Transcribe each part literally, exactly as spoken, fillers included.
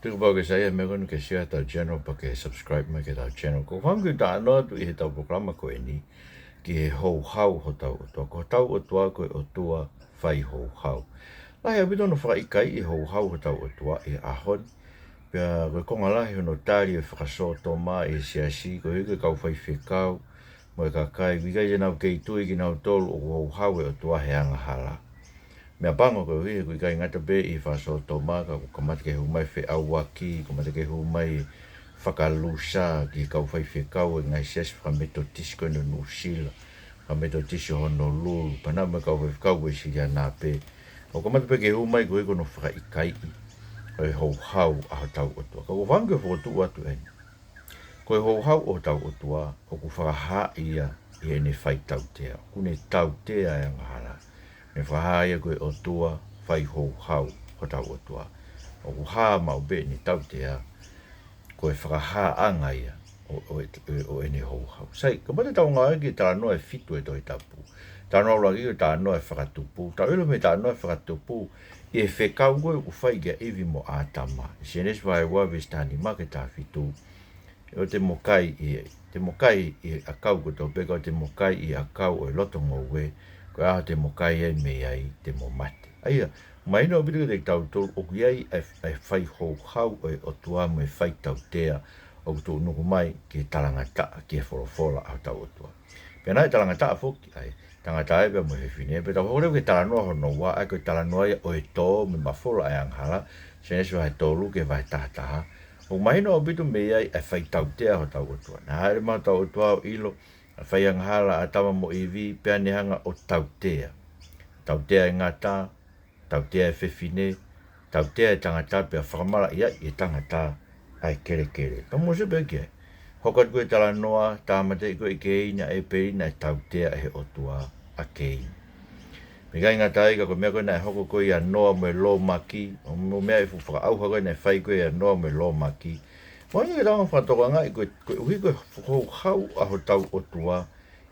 Kapau ʻoku ke saiʻia he meʻa ko eni, ke share ʻetau channel pea ke subscribe mai ki heʻetau channel. ʻOku ou fakaʻamu ke u talanoa atu ʻi heʻetau polokalama ko eni ki he houhau hotau ʻOtua. Ko hotau ʻOtua ko e ʻOtua fai houhau. Lahi ʻaupito hono fakaʻikaiʻi e houhau hotau ʻOtua ʻi he ʻaho ni. Pea ko e konga lahi hono tali e fakasōtoma ʻi he siasi, koeʻuhi ko e kau faifekau mo e kakai, ʻoku ʻikai te nau kei tui kinautolu ʻoku houhau e ʻOtua he angahala. Meʻapango koeʻuhi he ʻoku ʻikai ngata pē ʻi he fakasōtoma, ka ʻoku kamata ke hū mai e feʻauaki, kamata ke hū mai e fakalusa ki he kau faifekau ʻo e ngaahi siasi fakametotisi ko eni ʻo Nuʻusila, fakametotisi ʻo Honolulu, pea naʻa mo e kau faifekau Uēsiliana pē. ʻOku kamata pē ke hū mai koeʻuhi ko hono fakaʻikaiʻi ʻo e houhau ʻa hotau ʻOtua. Ka ʻoku ou fakaʻamu ke u fokotuʻu atu eni. Ko e houhau ʻo hotau ʻOtua ʻoku fakahā ia ʻi heʻene fai tautea. ʻOku ne tautea e angahala. Ne fakahā ia ko e ʻOtua fai houhau hotau ʻOtua. ʻOku hā maʻu pē ʻene tautea, ko e fakahāʻanga ia ʻo, ʻo, ʻo, ʻo ʻene houhau. Sai, kamata tau ngāueʻaki e talanoa ʻe fitu ʻo e Tohi Tapu. Talanoa ʻuluaki ko e talanoa ʻo e fakatupu. Tau ʻilo mei he talanoa ʻo e fakatupu ʻi he fekau ko ē ʻoku fai kia ʻIvi mo ʻĀtama. Sēnesi vahe ua veesi taha nima ki he taha fitu. ʻOua te mo kai ʻi he, te mo kai ʻi he ʻakau kotoa pē, ka ʻoua te mo kai ʻi he ʻakau ʻo e loto ngoue, ko e ʻaho te mo kai ai mei ai te mo mate. ʻA ia, mahino ʻaupito kiate kitautolu ʻoku ʻi ai ʻa e, ʻa e fai houhau ʻo e ʻOtua mo e fai tautea ʻoku tuʻunuku mai ki he talangataʻa, ki he folofola ʻa hotau ʻOtua. Pea naʻe talangataʻa foki ʻa e tangata ia pea mo e fefine, pea tau hoko leva ki he talanoa hono ua, ʻa ia ko e talanoa ia ʻo e tō mo e mafola ʻa e angahala, Sēnesi vahe tolu ki he vahe taha taha. ʻOku mahino ʻaupito mei ai ʻa e fai tautea hotau ʻOtua. Naʻe hāʻele mai hotau ʻOtua ʻo ʻilo ʻa e fai angahala ʻa ʻĀtama mo ʻIvi, pea ne hanga ʻo tautea. Tautea e ngata, tautea e fefine, tautea e tangata, pea fakamalaʻiaʻi ʻe he tangata ʻa e kelekele. Ka mou sio pē ki ai. Hoko atu ko ē e talanoa, tāmateʻi ko ē ʻe Keini ʻa ʻĒpeli, naʻe tautea ʻe he ʻOtua ʻa Keini. Pea ʻikai ngata ai, ka ko e meʻa ko ē naʻe hoko ko ē ʻia Noa mo e lōmaki, ʻo mo e meʻa e fuʻu fakaʻauha ko ē naʻe fai ko ē ʻia Noa mo e lōmaki. Mahino ke tau fakatokangaʻi ko e, koeʻuhi ko e houhau ʻa hotau ʻOtua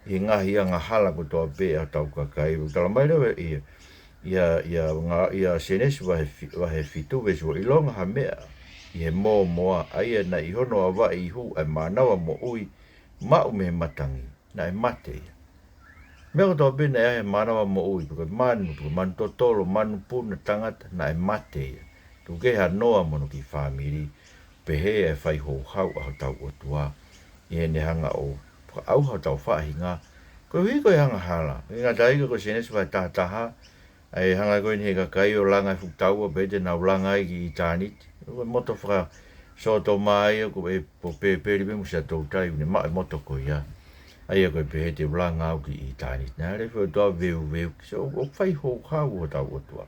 ʻi he ngaahi angahala kotoa pē ʻa hotau kakai. ʻOku talamai leva ʻia, ʻia, ʻia, ngā, ʻia Sēnesi vahe fi-, vahe fitu veesi ua, ʻilonga ha meʻa ʻi he mōmoa, ʻa ia naʻe ʻi hono avaʻi ʻi hū ʻa e mānava moʻui maʻu mei he matangi, naʻe mate ia. Meʻa kotoa pē naʻe ʻi ai e mānava moʻui, pe ko e manu, pe ko e manu totolo, manu puna, tangata, naʻe mate ia. Tuku kehe ʻa Noa mo hono kiʻi fāmili, pehē e fai houhau ʻa hotau ʻOtua ʻi heʻene hanga ʻo fakaʻauha hotau faʻahinga koeʻuhi ko e angahala. ʻIkai ngata ai, ka ko Sēnesi vahe taha taha, ʻa e hanga ko eni ʻe he kakai ʻo langa e fuʻu taua pea te nau langa ai ki ʻitāniti. Ko e moto fakasōtoma ia, ko e po pēpeli pē mo Siaʻatoutai, ʻoku ne maʻu e moto ko ia. ʻA ia ko e pehē te u langa au ki ʻitāniti. Naʻe lele e ʻOtua veuveuki. So, ʻoku fai houhau hotau ʻOtua.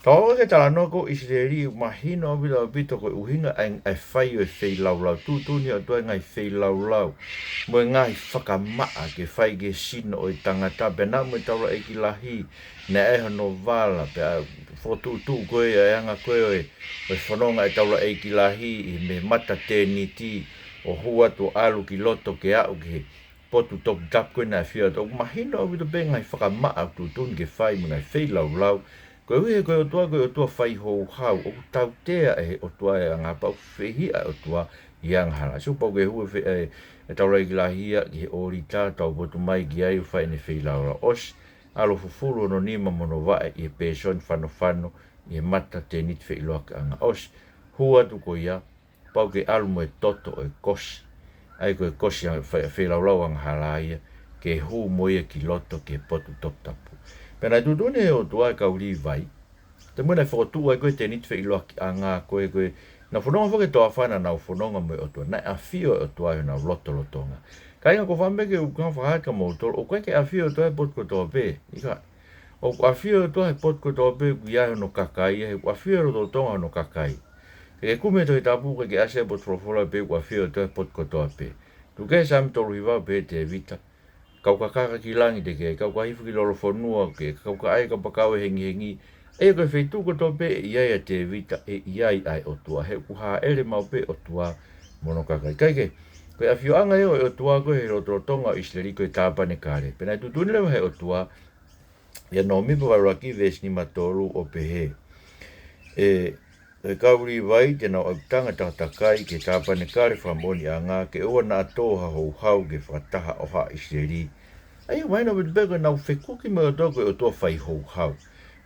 Tau ō ki he talanoa ko ē ʻo ʻIsileli, ʻoku mahino ʻaupito, ʻaupito ko e ʻuhinga ʻa e, ʻa e fai ʻo e feilaulau. Tuʻutuʻuni ʻe he ʻOtua e ngaahi feilaulau mo e ngaahi fakamaʻa ke fai ki he sino ʻo e tangata, pea naʻa mo e taulaʻeiki lahi, naʻe ʻi ai hono vala, pea fokotuʻutuʻu ko ē ʻa e anga ko ē ʻo e, ʻo e fononga ʻa e taulaʻeiki lahi ʻi he mata tēniti, ʻo hū atu ʻo ʻalu ki loto ke aʻu ki he potu toputapu ko ē naʻe ʻafio atu. ʻOku mahino ʻaupito pē e ngaahi fakamaʻa ʻoku tuʻutuʻuni ke fai mo e ngaahi feilaulau. Koeʻuhi he ko e ʻOtua, ko e ʻOtua fai houhau, ʻoku tautea ʻe he ʻOtua e angahala, pea ʻoku fehiʻa e ʻOtua ʻi he angahala. So pau ke hū e fe-, e, e taulaʻeiki lahi ia ki he ʻōlita, taupotu mai ki ai ʻo fai ʻene feilaulau. ʻOsi, ʻalu ʻo fufulu hono nima mo hono vaʻe ʻi he pēsoni fanofano ʻi he mata tēniti feʻiloakiʻanga. ʻOsi, hū atu ko ia, pau ke ʻalu mo e toto ʻo e kosi. ʻA ia ko e kosi ʻa e fai-, feilaulau angahala ia, ke hū mo ia ki loto ki he potu toputapu. Pea naʻe tuʻutuʻuni ʻe he ʻOtua e kau Līvai, te mui naʻe fokotuʻu ai ko ē e tēniti feʻiloakiʻanga ko ē, ko ē, naʻa nau fononga foki he toafa naʻa nau fononga mo e ʻOtua. Naʻe ʻafio e ʻOtua ʻi honau lotolotonga. Kāinga, ʻoku ou fakaʻamu ke u hanga ʻo fakahā kiate kimoutolu, ʻoku ʻikai ke ʻafio e ʻOtua he potu kotoa pē. ʻIkai. ʻOku ʻafio e ʻOtua he potu kotoa pē ʻoku ʻi ai hono kakai, he ʻoku ʻafio ʻi he lotolotonga hono kakai. Ke ke kumi he Tohi Tapu, ʻoku ʻikai ke ʻasi ia he potu folofola pē ʻoku ʻafio e ʻOtua he potu kotoa pē. Tuku kehe Saame tolu hiva, pehē ʻe Tēvita, kau kakaka ki langi te ke, kau kakai hifo ki lolofonua ke, kau kakai, kapakau e hengihengi. ʻA ia ko e feituʻu kotoa pē ʻe ʻi ai ʻa Tēvita, ʻe ʻi ai ʻa e ʻOtua, he ʻoku hāʻele maʻu pē e ʻOtua mo hono kakai. Kae kehe, ko e ʻafioʻanga ia ʻo e ʻOtua ko ē he lotolotonga ʻo ʻIsileli ko e tāpanekale. Pea naʻe tuʻutuʻuni leva ʻe he ʻOtua ʻia Nōmipa vahe ʻuluaki veesi nima tolu ʻo pehē, ʻE, ʻa e kau Līvai te nau ʻapitanga takatakai ki he tāpanekale fakamoʻoniʻanga, ke ʻoua naʻa tō ha houhau ki he fakataha ʻo haʻa ʻIsileli. ʻA ia, mahino pē ko ʻenau fekuki mo e ʻOtua ko e ʻOtua fai houhau.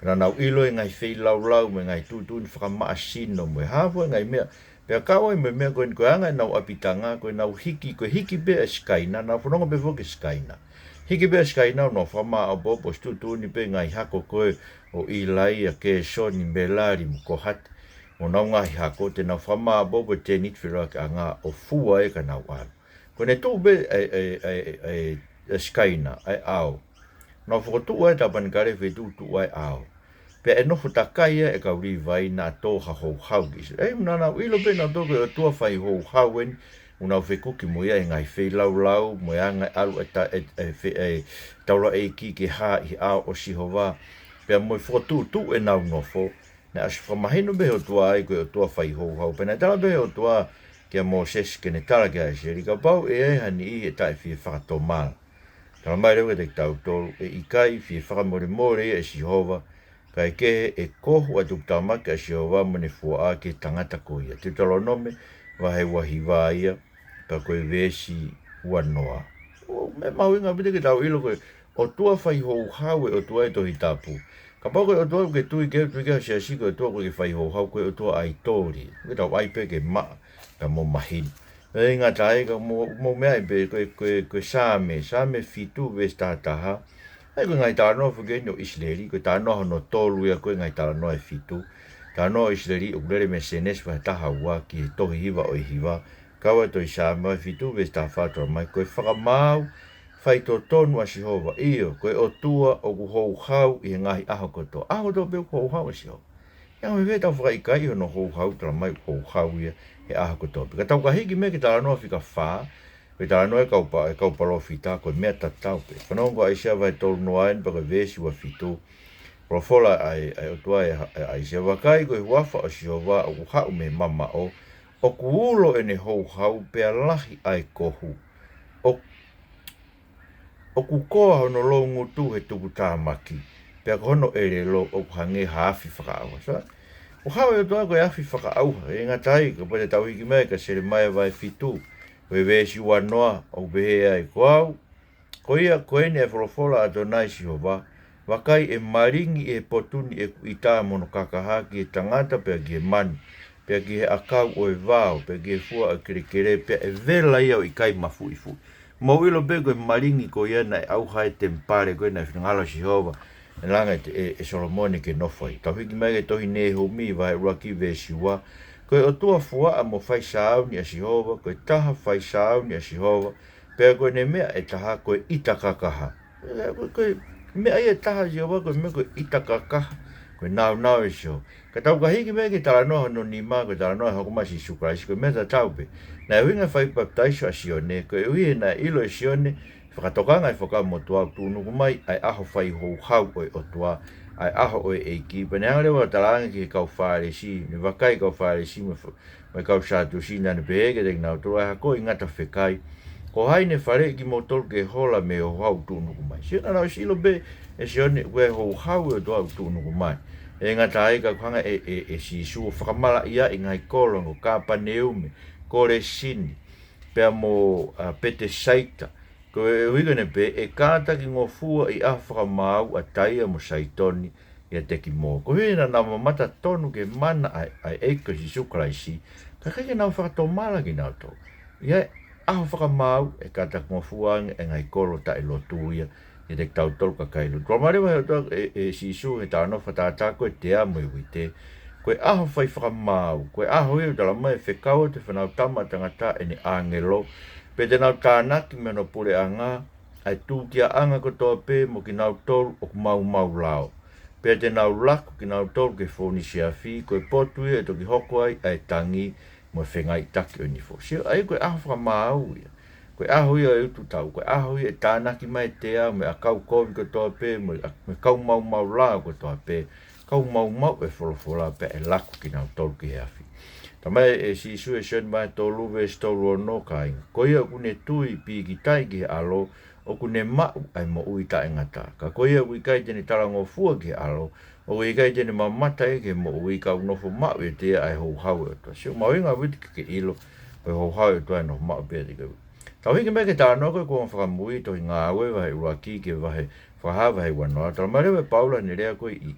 Pea naʻa nau ʻilo e ngaahi feilaulau mo e ngaahi tuʻutuʻuni fakamaʻasino mo e hā fua e ngaahi meʻa. Pea kau ai mo e meʻa ko eni, ko e anga ʻenau ʻapitanga, ko ʻenau hiki, ko e hiki pē ʻa e Sikaina, nau fanongo pē foki ki he Sikaina. Hiki pē ʻa e Sikaina ʻo nau fakamāʻopoʻopo ʻo tuʻutuʻuni pē ngaahi hako ko ē ʻo ʻIlai, ʻa Kēsoni, Melali mo Kohati. Mo ʻenau ngaahi hako te nau fakamāʻopoʻopo e tēniti feʻiloakiʻanga ʻo fua ai ka nau ʻalu. Ko ʻene tuʻu pē ʻa e, ʻa e, ʻa e, ʻa e, ʻa e Sikaina, ʻa e ʻao. Nau fokotuʻu ai e tāpanekale, fetuʻutuʻu ai e ʻao. Pea ʻe nofo takai ai e kau Līvai naʻa tō ha houhau ki ʻIsileli. ʻE, naʻa nau ʻilo pē naʻa tō ko e ʻOtua fai houhau eni, ʻoku nau fekuki mo ia he ngaahi feilaulau, mo e anga e ʻalu e ta-, e, e, fe-, e taulaʻeiki ke hā ʻi he ʻao ʻo Sihova. Pea mo e fokotuʻutuʻu ʻenau nofo, naʻe ʻosi fakamahino pē he ʻOtua ai ko e ʻOtua fai houhau. Pea naʻe tala pē he ʻOtua kia Mōsese ke ne tala ki haʻa ʻIsileli, kapau ʻe ʻi ai ha niʻihi ʻe taʻe fie fakatomala. Tala mai leva kiate kitautolu, ʻe ʻikai fie fakamolemole ia ʻe Sihova, kae kehe ʻe kohu ʻa e tuputāmaki ʻa Sihova mo ʻene fuaʻa ki he tangata ko ia. Teutalōnome vahe ua hiva ia, pea ko e veesi ua noa. ʻOku meʻa mahuʻinga ʻaupito ke tau ʻilo ko e ʻOtua fai houhau e ʻOtua ʻi he Tohi Tapu. Kapau ko e ʻOtua ʻoku ke tui ki ai, tui ki ai, siasi, ko e ʻOtua ʻoku ke fai houhau, ko e ʻOtua ʻaitoli. Ko e tau ʻai pē ke maʻa, ka mo mahino. ʻE ngata ai ka mo, mo meʻa ai pē, ko e, ko e, ko e Saame, Saame fitu veesi taha taha. ʻA ia ko e ngaahi talanoa foki eni ʻo ʻIsileli, ko e talanoa hono tolu ia ko e ngaahi talanoa ʻe fitu. Talanoa ʻo ʻIsileli ʻoku lele mei Sēnesi vahe taha ua ki he Tohi Hiva ʻo e Hiva. Kau ai e tohi Saame vahe fitu veesi taha fā, tala mai, ko e fakamaau faitotonu ʻa Sihova, ʻio, ko e ʻOtua ʻoku houhau ʻi he ngaahi ʻaho kotoa. ʻAho kotoa pē ʻoku houhau ʻa Sihova. ʻIo, ʻoku ʻikai ke tau fakaʻikaiʻi hono houhau, tala mai ʻoku houhau ia he ʻaho kotoa pē. Ka tau ka hiki mei ai ki he talanoa fika fā, ko e talanoa e kau pa-, e kau palōfita, ko e meʻa tatau pē. Fanongo ki he ʻAisea vahe tolu noa eni pea ko e veesi ua fitu. Folofola ʻa e, ʻa e ʻOtua ʻe ha-, ʻe ʻAisea, vakai, ko e huafa ʻo Sihova ʻoku haʻu mei he mamaʻo, ʻoku ulo ʻene houhau pea lahi ʻa e kohu. ʻO-, ʻoku koa hono loungutu he tuputāmaki, pea ko hono ʻelelo ʻoku hangē ha afi fakaʻauha. So, ʻoku haʻu e ʻOtua ko e afi fakaʻauha, ʻe ngata ai, kapau te tau hiki mei ai kia Selemaia vahe fitu, ko e veesi ua noa, ʻoku pehē ai, ko au, ko ia, ko eni e folofola ʻa ʻAtonai Sihova, vakai, ʻe malingi ʻi he potu ni ʻeku ʻita mo hono kakaha ki he tangata pea ki he manu, pea ki he ʻakau ʻo e vao, pea ki he fua ʻo e kelekele, pea ʻe vela ia ʻo ʻikai mafuifuʻi. Mou ʻilo pē ko e malingi ko ia naʻe ʻauha ai e temipale ko ē naʻe finangalo ʻa Sihova ʻe langa ʻe, ʻe, ʻe Solomone ke nofo ai. Tau hiki mei ai ki he tohi Nehumi vahe ʻuluaki veesi ua, ko e ʻOtua fuaʻa mo fai sāuni ʻa Sihova, ko e taha fai sāuni ʻa Sihova, pea ko ʻene meʻa ʻe taha ko e ʻita kakaha. Ko e, ko e meʻa ia ʻe taha ʻa Sihova, ko e meʻa ko e ʻita kakaha, ko e nāunau ʻo Sihova. Ka tau ka hiki mei ai ki he talanoa hono nima, ko e talanoa ʻe hoko mai ʻa Sīsū Kalaisi, ko e meʻa tatau pē. Naʻe ʻuhinga e fai papitaiso ʻa Sione, koeʻuhi he naʻe ʻilo ʻe Sione, fakatokanga ʻi he Fuakava Motuʻa ʻoku tuʻunuku mai ʻa e ʻaho fai houhau ʻo e ʻOtua, ʻa e ʻaho ʻo e ʻEiki. Pea ne hanga leva ʻo talaange ki he kau Fālesi, ne vakai e kau Fālesi mo e fa-, mo e kau Sātusi, naʻa ne pehē kiate kinautolu, ʻa e hako ʻi ngata fekai, ko hai naʻe faleʻi kimoutolu ke hola mei he houhau ʻoku tuʻunuku mai? Sio, naʻa nau ʻosi ʻilo pē ʻe Sione ko e houhau ʻo e ʻOtua ʻoku tuʻunuku mai. ʻE ngata ai ka ʻoku hanga ʻe, ʻe, ʻe Sīsū ʻo fakamalaʻiaʻi e ngaahi kolo ko Kāpaneume, Kolesini, pea mo, ʻa, Petesaita, koeʻuhi ko ʻene pehē, ʻe kātaki ngofua ʻi he ʻaho fakamaau ʻa Taia mo Saitoni ʻiate kimoua. Koeʻuhi naʻa nau mamata tonu ki he mana ʻa e, ʻa e ʻEiki ko Sīsū Kalaisi, ka ʻikai ke nau fakatomala kinautolu. ʻI he ʻaho fakamaau ʻe kātaki ngofua ange e ngaahi kolo taʻelotu ia ʻiate kitautolu kakai lotu. Tala mai leva he ʻOtua ʻe, ʻe Sīsū he talanoa fakatātā ko e tea mo e uite, ko e ʻaho fai fakamaau, ko e ʻaho ia ʻoku tala mai ʻe fekau atu ʻe he Fanautama ʻa Tangata ʻene ʻāngelo, pea te nau tānaki mei hono puleʻanga ʻa e tūkiaʻanga kotoa pē mo kinautolu ʻoku maumau lao. Pea te nau laku kinautolu ki he fōnise afi, ko e potu ia ʻe toki hoko ai ʻa e tangi mo e fengaiʻitaki ʻo e nifo. Sio, ʻa ia ko e ʻaho fakamaau ia. Ko e ʻaho ia ʻo e ututau, ko e ʻaho ia ʻe tānaki mai e tea mo e ʻakau kovi kotoa pē, mo e, mo e kau maumau lao kotoa pē, kau maumau ʻe he folofola pea ʻe laku kinautolu ki he afi. Tala mai ʻe Sīsū he Sione vahe tolu veesi tolu ono, kāinga. Ko ia ʻoku ne tui pīkitai ki he ʻAlo, ʻoku ne maʻu ʻa e moʻui taʻengata. Ka ko ia ʻoku ʻikai te ne talangofua ki he ʻAlo, ʻOku ʻikai te ne mamata ia ki he moʻui ka ʻoku nofo maʻu ʻiate ia ʻa e houhau ʻo e ʻOtua. Sio, mahuʻinga ʻaupito ke ke ʻilo ko e houhau ʻo e ʻOtua ʻe nofo maʻu pē ʻiate koe. Tau hiki mai ki he talanoa ko ē kuo fakamuiʻi, tohi Ngāue vahe ʻuluaki ki he vahe, Fakahā vahe uanoa. Talamai leva ʻe Paula ʻene lea ko ē ʻi,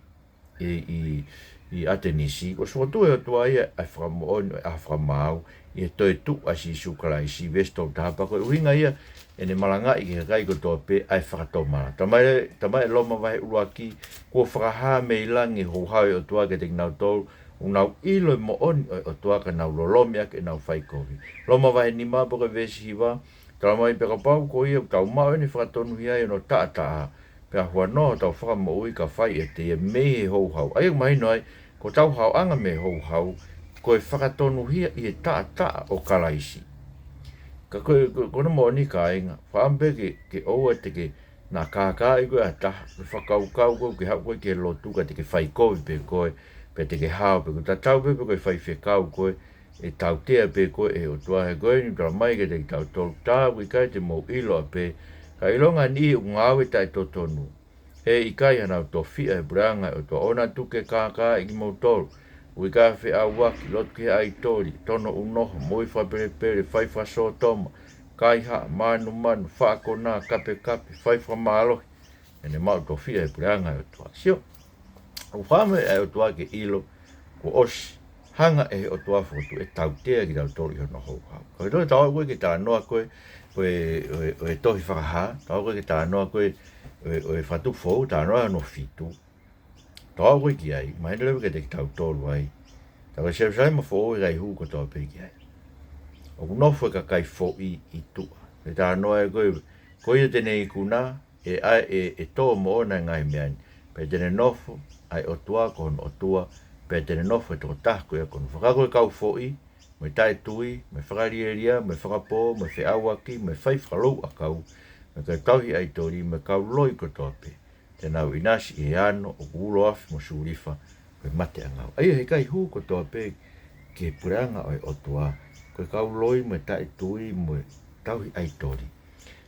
ʻi, ʻi, ʻi ʻAtenisi, kuo fokotuʻu ʻe he ʻOtua ia ʻa e fakamoʻoni ʻo e ʻaho fakamaau ʻi he toetuʻu ʻa Sīsū Kalaisi, veesi tolu taha, pea ko e ʻuhinga ia ʻene malangaʻi ki he kakai kotoa pē ʻa e fakatomala. Talamai, talamai ʻe Loma vahe ʻuluaki, kuo fakahā mei langi e houhau ʻo e ʻOtua kiate kinautolu ʻoku nau ʻilo e moʻoni ʻo e ʻOtua ka nau lolomi ʻaki ʻenau faikovi. Loma vahe nima pea ko e veesi hiva, talamai, pea kapau ko ia ʻoku tau maʻu ʻene fakatonuhia ʻi hono taʻataʻa, pea huanoa hotau fakamoʻui ka fai ʻiate ia mei he houhau. ʻA ia ʻoku mahino ai, ko hotau haoʻanga mei he houhau, ko e fakatonuhia ʻi he taʻataʻa ʻo Kalaisi. Ka ko e, ko, ko hono moʻoni kāinga, fakaʻamu pē ke, ke ʻoua te ke na kākaaʻi koe ʻe ha taha, ke fakakaukau koe, ke haʻu koe ki he lotu ka te ke faikovi pē koe, pea te ke hao pē koe, tatau pē pe ko e faifekau koe, ʻe tautea pē koe ʻe he ʻOtua. He ko eni talamai kiate kitautolu, tā ʻoku ʻikai te mou ʻilo ʻa pē, ka ʻilonga e niʻihi ʻoku ngāue taʻetotonu, ʻe ʻikai hanau tofiʻa he puleʻanga ʻo e ʻOtua. ʻOua naʻa tuku ke kākaaʻi kimoutolu, ʻoku ʻikai ha feʻauaki, lotu ki he ʻaitoli, tono ʻunoho, moʻui fakapelepele, fai fakasōtoma, kaihaʻa, mānumanu, faʻa konā, kapekape, fai fakamālohi, ʻe ne maʻu tofiʻa he puleʻanga ʻo e ʻOtua. Sio, ʻoku fakaʻamu ʻe he ʻOtua ke ʻilo kuo ʻosi hanga ʻe he ʻOtua fokotuʻu ʻo tautea kitautolu ʻi hono houhau. Ka ko e toe tau ko ē ki he talanoa ko ē ʻo e, ʻo e, ʻo e tohi Fakahā, tau ko ē ki he talanoa ko ē ʻo e, ʻo e Fakatupu Foʻou, talanoa hono fitu. Tau ko ē ki ai, mahino leva kiate kitautolu ai, tā ko e Selūsalema Foʻou ʻe ʻikai hū kotoa pē ki ai. ʻOku nofo e kakai foʻi ʻi tuʻa. Ko e talanoa ē ko ē, ko ia te ne ikuna, ʻe ʻai, ʻe, ʻe tō moʻona e ngaahi meʻa ni, pea te ne nofo ʻa e ʻOtua ko hono ʻOtua, pea te ne nofo e tokotaha ko ia ko hono. Fakako e kau foʻi, mo e taʻetui, mo e fakalielia, mo e fakapō, mo e feʻauaki, mo e fai fakalouʻakau, mo e kau tauhi ʻaitoli, mo e kau loi kotoa pē, te nau ʻinasi ʻi he ano ʻoku ulo afi mo sulifa, ko e mate ʻa ngaue. ʻA ia he ʻikai hū kotoa pē ki he puleʻanga ʻo e ʻOtua ko e kau loi mo e taʻetui mo e tauhi ʻaitoli.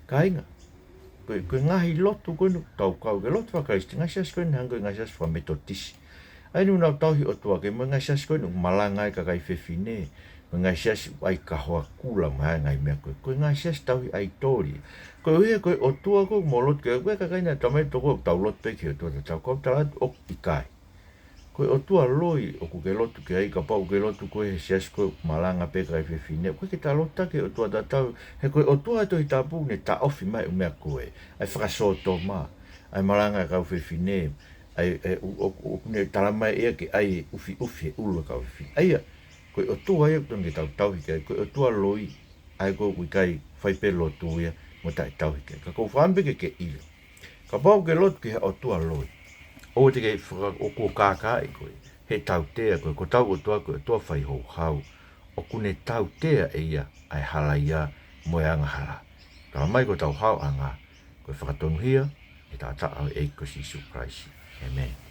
Kāinga, ko e, ko e ngaahi lotu ko eni ʻoku tau kau, ko e lotu faka-Kalisitiane, ngaahi siasi ko eni hangē ko e ngaahi siasi faka-Metotisi. ʻA ia ʻoku nau tauhi ʻOtua kehe, mo e ngaahi siasi ko eni ʻoku malanga ai e kakai fefine, mo e ngaahi siasi ʻoku ʻai kahoa kula mo e ngaahi meʻa ko ē. Ko e ngaahi siasi tauhi ʻaitoli. Koeʻuhi ko e ʻOtua ko ē ʻoku mou lotu ki ai, ko e kakai naʻe talamai ʻe he tokoua ʻoku tau lotu pē ki he ʻOtua tatau, ka ʻoku ou tala atu ʻoku ʻikai. Ko e ʻOtua loi ʻoku ke lotu ki ai, kapau ʻoku ke lotu koe he siasi ko ē ʻoku malanga pē e kakai fefine, ʻoku ʻikai ke ta lotu ki he ʻOtua tatau, he ko e ʻOtua ʻo e Tohi Tapu ʻoku ne taʻofi mai e ʻū meʻa ko ē, ʻa e fakasōtoma, ʻa e malanga e kau fefine, ʻa e, ʻa e, ʻo, ʻo, ʻoku ne talamai ʻe ia ke ʻai e ʻufiʻufi e ʻulu e kau fefine. ʻA ia, ko e ʻOtua ia ʻoku totonu ke tau tauhi ki ai, ko e ʻOtua loi, ʻa ia ʻoku ʻikai fai pē lotu ia mo taʻetauhi ki ai. Ka ʻoku ou fakaʻamu pē ke ke ʻilo, kapau ʻoku ke lotu ki ha ʻotua loi, ʻoua te ke faka-, ʻoku kākaaʻi koe, he ʻe tautea koe, ko hotau ʻOtua ko e ʻOtua fai houhau, ʻoku ne tautea ʻe ia ʻa e halaia mo e angahala. Talamai ko hotau haoʻanga ko e fakatonuhia ʻi he taʻataʻa ʻo e ʻEiki ko Sīsū Kalaisi. ʻĒmeni.